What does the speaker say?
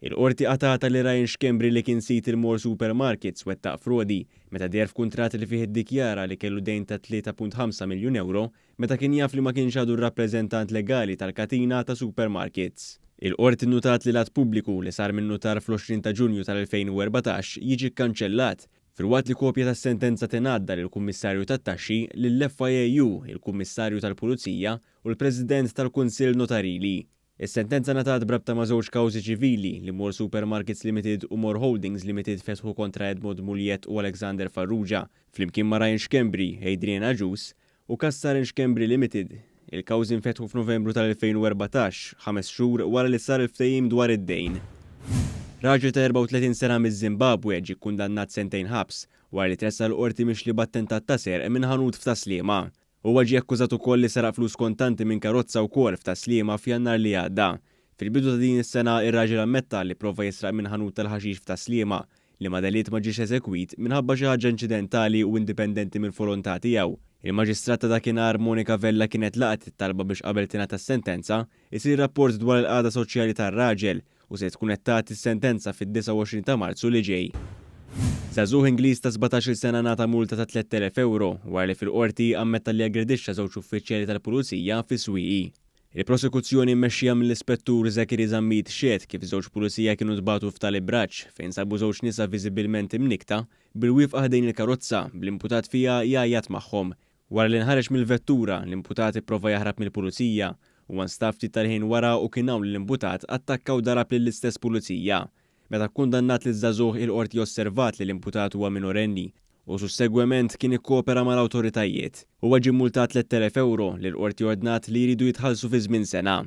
Il-Qorti qatgħatha li Ryan Schembri li kien sid il-More Supermarkets wettaq frodi meta deher f'kuntratt li fih iddikjara li kellu dejn ta' 3.5 miljun ewro meta kien jaf li ma kienx għadu r-rappreżentant legali tal-katina ta' supermarkets. Il-Qorti nnutat li l-att pubbliku li sar min-nutar fl-20 ta' Ġunju tal-2014 jiġi kkanċellat, filwaqt li kopja tas-sentenza tingħadda lill-Kummissarju tat-Taxxi, lill-FIAU, il-Kummissarju tal-Pulizija u l-President tal-Kunsill Notarili. Is-sentenza ngħatat b'rabta ma' żewġ kawżi ċivili li More Supermarkets Limited u More Holdings Limited fetħu kontra Edmond Mugliett u Alexander Farrugia, flimkien ma' Ryan Schembri, Adrian Agius, u Cassar and Schembri Limited. Il-kawżi nfetħu f'Novembru tal-2014, ħames xhur wara li sar il-ftehim dwar id-dejn. Raġel ta' 34 sena miż-Żimbabwe ġie kkundannat sentejn ħabs wara li tressaq l-Qorti mixli b'attentat ta' serq minn ħanut f'Tas-Sliema. Huwa ġie akkużat ukoll li seraq flus kontanti minn karozza wkoll f'Tas-Sliema f'Jannar li għadda. Fil-bidu ta' din is-sena, ir-raġel ammetta li pprova jisraq minn ħanut tal-ħaxix f'Tas-Sliema, liema delitt ma ġiex eżegwit minħabba xi ħaġa inċidentali u indipendenti mill-volontà tiegħu. Il-Maġistrat ta' dakinhar Monica Vella kienet laqgħet it-talba biex qabel tingħata s-sentenza, isir rapport dwar il-qagħda soċjali tar-raġel u se tkun qed tagħti s-sentenza fid-29 ta' Marzu li ġej. Żagħżugħ Ingliż ta' 17-il sena ngħata multa ta' 3,000 ewro wara li fil-Qorti ammetta li aggredixxa żewġ uffiċjali tal-Pulizija fis-Swieqi. Il-prosekuzzjoni mmexxija mill-Ispettur Zachary Zammit xehed kif żewġ pulizija kienu ntbagħtu f'tali braġġ fejn sabu żewġ nisa viżibilment imnikkta bilwieqfa ħdejn il-karozza bl-imputat fiha jgħajjat magħhom. Wara li nħareġ mill-vettura, l-imputat ipprova jaħrab mill-pulizija. Huwa nstab ftit tal-ħin wara u kien hawn li l-imputat attakka u darab lill-istess pulizija. Meta kkundannat liż-żagħżugħ il-Qorti osservat li l-imputat huwa minorenni u sussegwement kien ikkopera mal-awtoritajiet. Huwa ġie mmultat 3,000 ewro li l-Qorti ordnat li jridu jitħallsu fi żmien sena.